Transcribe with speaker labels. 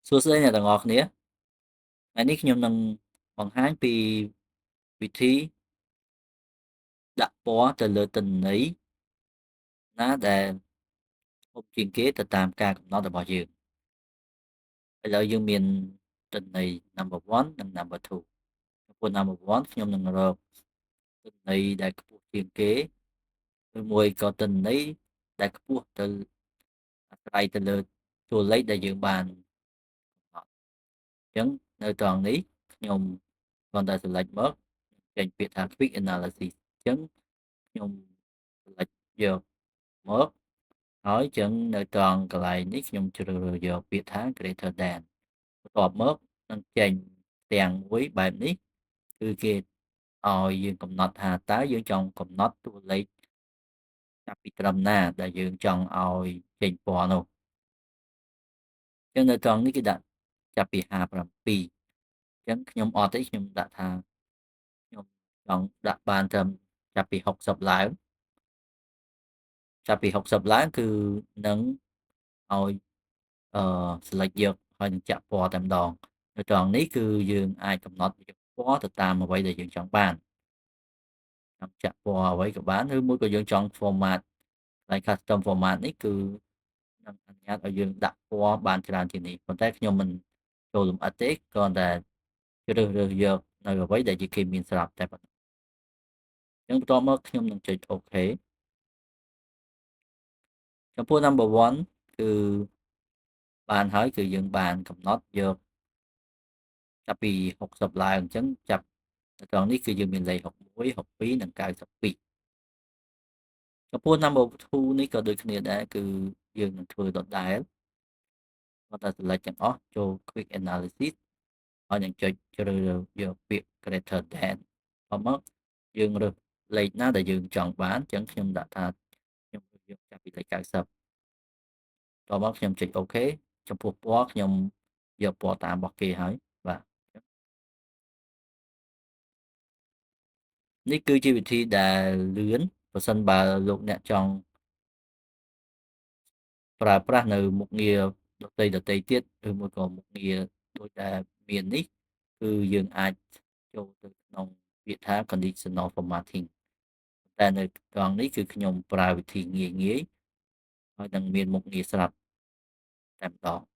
Speaker 1: សួស្តីអ្នកទាំងអស់គ្នាថ្ងៃនេះខ្ញុំនឹងបង្ហាញពីវិធីដាក់ពណ៌ទៅលើទិន្នន័យណាដែលធំជាងគេទៅតាមការកំណត់របស់យើងឥឡូវយើងមានទិន្នន័យ number 1និង number 2ចំពោះ number 1ខ្ញុំនឹងរកទិន្នន័យដែលខ្ពស់ជាងគេឬមួយក៏ទិន្នន័យដែលខ្ពស់ទៅអាស្រ័យទៅលើតួលេខដែលយើងបានកំណត់អញ្ចឹងនៅត្រង់នេះខ្ញុំគ្រាន់តែ select មកចេញពាក្យថា quick analysis អញ្ចឹងខ្ញុំ select យកមកហើយអញ្ចឹងនៅត្រង់កន្លែងនេះខ្ញុំជ្រើសរើសយកពាក្យថា greater than បន្ទាប់មកនឹងចេញផ្ទាំងមួយបែបនេះគឺគេឲ្យយើងកំណត់ថាតើយើងចង់កំណត់តួលេខចាប់ពីត្រឹមណាដែលយើងចង់ឲ្យចេញពណ៌នោះអញ្ចឹងនៅត្រង់នេះគេដាក់ចាប់ពី57អញ្ចឹងខ្ញុំអត់ទេខ្ញុំដាក់ថាខ្ញុំចង់ដាក់បានត្រឹមចាប់ពី60ឡើងចាប់ពី60ឡើងគឺនឹងឲ្យអឺ select យកហើយនឹងចាក់ពណ៌តែម្ដងនៅត្រង់នេះគឺយើងអាចកំណត់យកពណ៌ទៅតាមអ្វីដែលយើងចង់បានចង់ចាក់ពណ៌អ្វីក៏បានឬមួយក៏យើងចង់ format កន្លែង custom format នេះគឺនឹងអនុញ្ញាតឲ្យយើងដាក់ពណ៌បានច្រើនជាងនេះប៉ុន្តែខ្ញុំមិនចូលលម្អិតទេគ្រាន់តែជ្រើសរើសយកនៅអ្វីដែលជាគេមានស្រាប់តែប៉ុណ្ណោះអញ្ចឹងបន្ទាប់មកខ្ញុំនឹងចុច OK ចំពោះ number 1គឺបានហើយគឺយើងបានកំណត់យកចាប់ពី60ឡើងអញ្ចឹងចាប់នៅត្រង់នេះគឺយើងមានលេខ61 62និង92ចំពោះ number 2នេះក៏ដូចគ្នាដែរគឺយើងនឹងធ្វើដដែលគាត់តែ select ទាំងអស់ចូល quick analysis ហើយនឹងចុចជ្រើសរើសយកពាក្យ greater than បន្ទាប់មកយើងរើសលេខណាដែលយើងចង់បានអញ្ចឹងខ្ញុំដាក់ថាខ្ញុំរើសយកចាប់ពីលេខ90បន្ទាប់មកខ្ញុំចុច OK ចំពោះពណ៌ខ្ញុំយកពណ៌តាមរបស់គេហើយបាទនេះគឺជាវិធីដែលលឿនប្រសិនបើលោកអ្នកចង់ប្រើប្រាស់នៅមុខងារដទៃដទៃទៀតឬមួយក៏មុខងារដូចដែលមាននេះគឺយើងអាចចូលទៅក្នុងពាក្យថា conditional formatting តែនៅត្រង់នេះគឺខ្ញុំប្រើវិធីងាយងាយហើយនឹងមានមុខងារស្រាប់តែម្ដង។